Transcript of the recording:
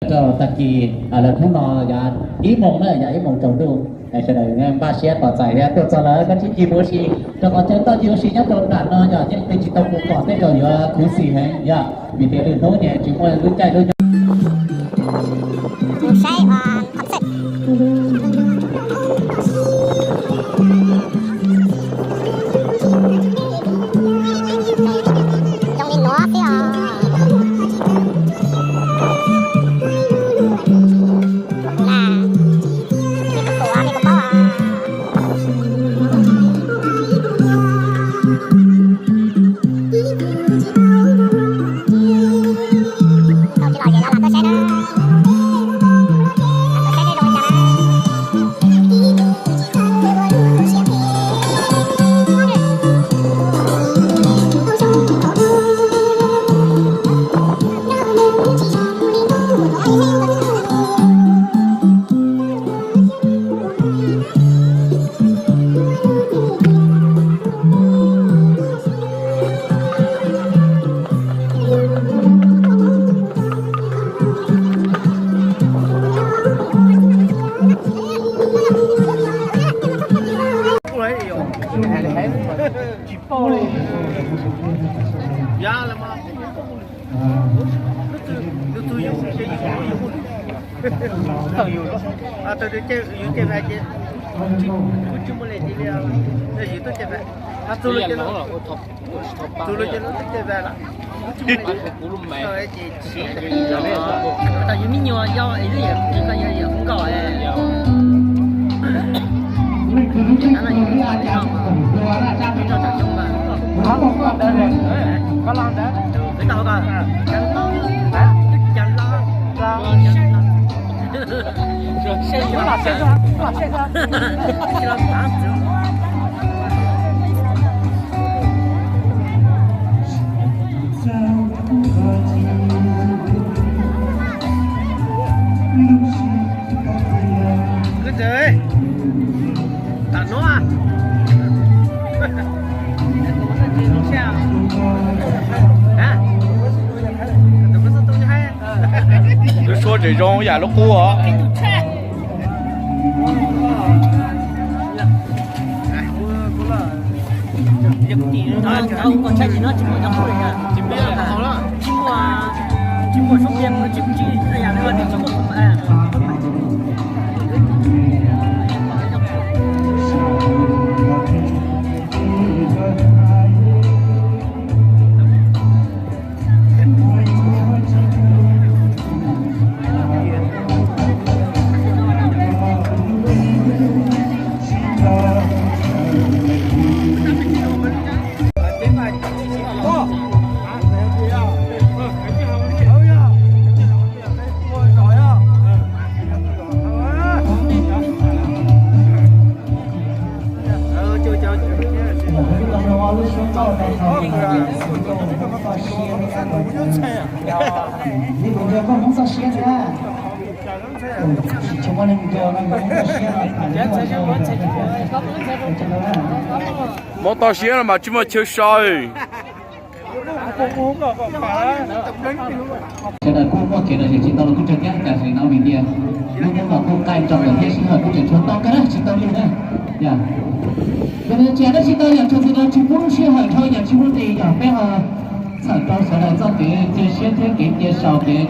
Rau tag kis lawm hnub no yog ib moos na, yog ib moos tsaus ntuj, sawv daws npaj siab tos txais thiab tuaj txog lawm koj tsis mus ua si, rau qhov chaw toj ncig ua si nyob rau nram no yog yeej peb tsis tau mus pom tej zaum yuav khuv xim heev yog vim tias lwm hnub ces tsis muaj lub caij lub nyoog. Saib, zoo li nuav xwb os. Na, nej kuv pum nej kuv paub os. Tau tsis los ces los tuaj saib na. Los tuaj saib seb zoo li cas na. Tau yus me nyuam yau es lub yam koj yog yam nkauj. Peb tau koj, cas los, cas los, cas los. Lub suab tseem zoo yam lub qub os. Mob toj siab no mas tsis muaj chaw so. Sawv daws kuj muaj kev lom zem tsis tau los kuj tseem ceeb, tam sim no vim tias lub hnub no kuj qaij nrog lawm thiab sij hawm kuj tseem tshuav tau kawg na, tsis tau li na. Yog tsis hais dab tsi ntau, yog txhua tus tsis pub lub sij hawm dhau, yog tsis muaj tes yog peb ho txhawm rau sawv daws txoj kev cia siab thiab kev cia sau kev